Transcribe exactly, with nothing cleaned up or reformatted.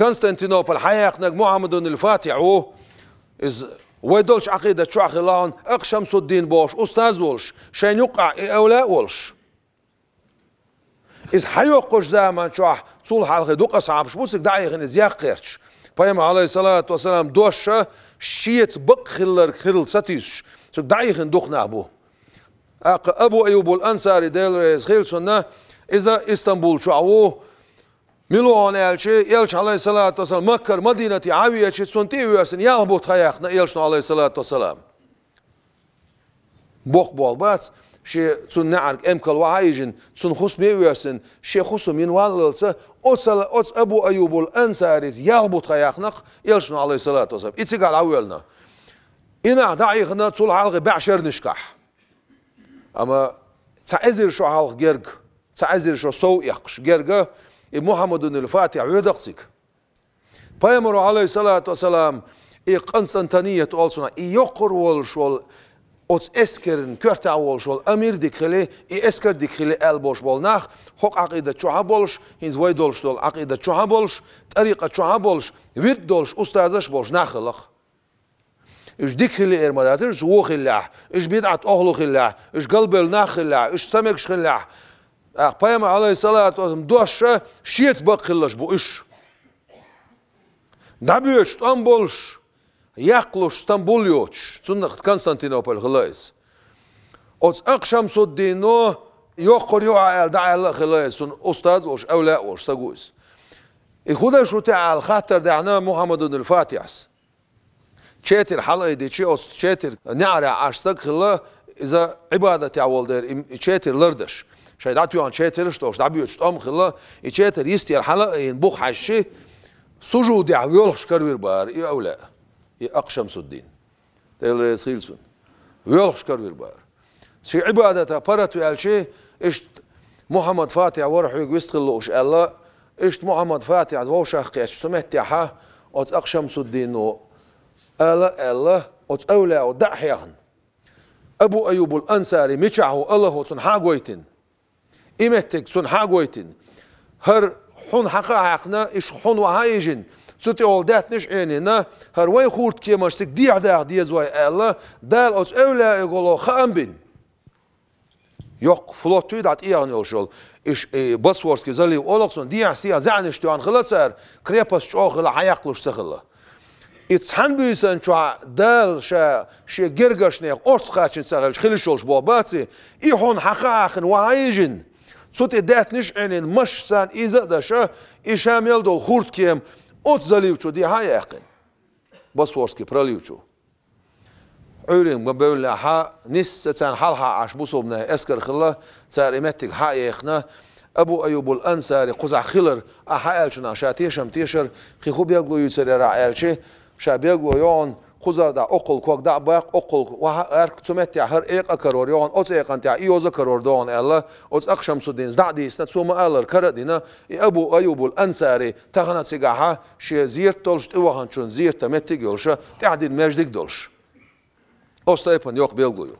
Константинополь хьаяьккхинарг Мухьаммадун аль-Фатихь ву. Иза вай долчу Ӏакъидат чохь хилла хьуна Акъ Шамсуддин бохуш устаз волуш, шайна юккъехь и эвлаъ а волуш. Иза хьайоккхучу заман чохь цул хьалхе дукха асхьабаш бу цига дӀаихина иза яккха гӀерташ. Пайхамар, Ӏалайхиссалату вассалам, дош шеца бакъ хилларг хилла сатуьйсуш, цига дӀаихина дукха нах бу. ТӀаккха Абу Айюбул Ансари, Дела реза хила цунна, иза Истанбул чохь ву. Мила ву хьуна аьлча, Элча, Ӏалайхиссалату вассалам, Маккара Мадинате Ӏан веача, цунна тӀе а воьссина, ялх бутт хьаяьккхина Элчано, Ӏалайхиссалату вассалам. Боккха болх бац, шен цунна неӀарга эмкал вахьа а йижина, цунна хӀусаме а воьссина, шен хӀусам йина валлалца, оцу, оцу Абу Айюбул Ансарис ялх бутт хьаяьккхина-кх Элчано, Ӏалайхиссалату вассалам. И цигахь дӀавоьллина. И нах дӀаихина цул хьалхе бӀе шернашкахь. Амма цхьа эзар шо хьалха герга, цхьа эзар шо сов эккхаш герга, и Мухьаммадун аль-Фатихь воьду-кх цига. Пайхамаро, Ӏалайхиссалату вассалам, и Къанстантаният олу цунах, и йоккхур волуш волу, оцу эскаран коьртехь волуш волу амир дика хили, и эскар дика хили аьлла болуш болу нах, хӀокху Ӏакъидат чохь а болуш, хӀинца вай долуш долу Ӏакъидат чохь а болуш, тӀарикъат чохь а болуш, вирд долуш, устазаш а болуш нах хилла-кх. Уьш дика хилла эр ма дацара, уьш вон хиллехь, уьш бидӀат охьалу хиллехь, уьш галбевлла нах хиллехь, уьш ца мегаш хиллехь. ТӀаккха Пайхамар, Ӏалайхиссалату вассалам, дош шеца бакъ хилларш бу уьш. ДӀабоьдуш тӀом болуш, яккхалуш Стамбул йоцуш, цунах Константинополь хилла иза. Оцу Акъ Шамсуддино йоккхур ю хьан аьлла, дӀааьлла а хилла иза, цунна устаз а волуш, эвлаъ а волуш стаг ву иза. И хӀун дара шу тӀехь аьлла хаттар даьхьна Мухьаммадун аль-Фатихьас. Четар хьалаайдичи, оцу четар неӀарехь Ӏаш стаг хилла, иза Ӏибадатехь волу дера, и, и четар лардаш. Шайн дӀатоьхна четарш а долуш, дӀабоьдуш тӀом а хилла, и четар йистера хьала а айина, бух хьаьжчи, сужудехь воьлхуш каравир бара и эвлаъ, и Акъ Шамсуддин. Дела реза хила цунна. Воьлхуш каравир бара. Шен Ӏибадатах паргӀат ваьлчи, иштта Мухьаммад Фатихь вара хьоьга вист хила лууш аьлла, иштта Мухьаммад Фатихь вовшах кхетча, цу меттехьа оцу Акъ Шамсуддино ала а аьлла, оцу эвлаъо дӀа а хьехна. Абу Айюбул Ансари мичахь ву, Аллахо цунна хьа а гойтина. И меттиг цунна хьа а гойтина. ХӀара хьуна хьакха а хьаькхна, иштта хьуна вахьа а йижина, цу тӀехула даьтнаш а Ӏенийна, хӀара вайн хурт-кеманаш цига дехьа даха деза вай аьлла, Дала оцу эвлаъе гало хаам бина. Йоккха флот юй дӀа тӀеяхна йолуш йолу, иштта, и, Босфорский залив олу-кх цунна, дехьа-сехьа заьӀнаш тоьхна хилла цара, крепость чӀогӀа хилла, хьан яккхалуш ца хилла. И цхьана буьйсанна чохь Дала ша шен гергарчу нехан орца кхачийна ца хилча, хила йиш йолуш болх бац и, и хьуна хьакха а хьаькхна вахьа а йижина, цу тӀе даьтнаш а Ӏенийна, машшца царна иза а деш, и ша мел долу хурт-кема оцу залив чу дехьа а яьккхина, Босфорский пролив чу. Ӏуьйренга ма бевллехьа, нисса царна хьалха Ӏаш бусалбанийн эскар хилла, цара и меттиг хьа а ехна, Абу Айюбул Ансари кхузахь хилар, ахьа аьллачунах ша тешам тешар, кхин хӀун билгало юьйцур яра аьлчи, ша билгало йогӀун, кхузара дӀа оккхул ког дӀа а баккха, оккхул вахьа а гӀаьрка, цу меттехь хӀара экъа а карор йогӀун, оцу экъан тӀехь и йоза а карор догӀун аьлла, оцу Акъ Шамсуддинас дӀа а дийцина, цо ма-аллара кара а дина, и Абу Айюбул Ансари тахана цигахьа шен зерат долуш, тӀеваханчун зерата меттиг а йолуша, тӀаьхьа дина маьждиг а долуш. Оцу тайпана йоккха билгало ю.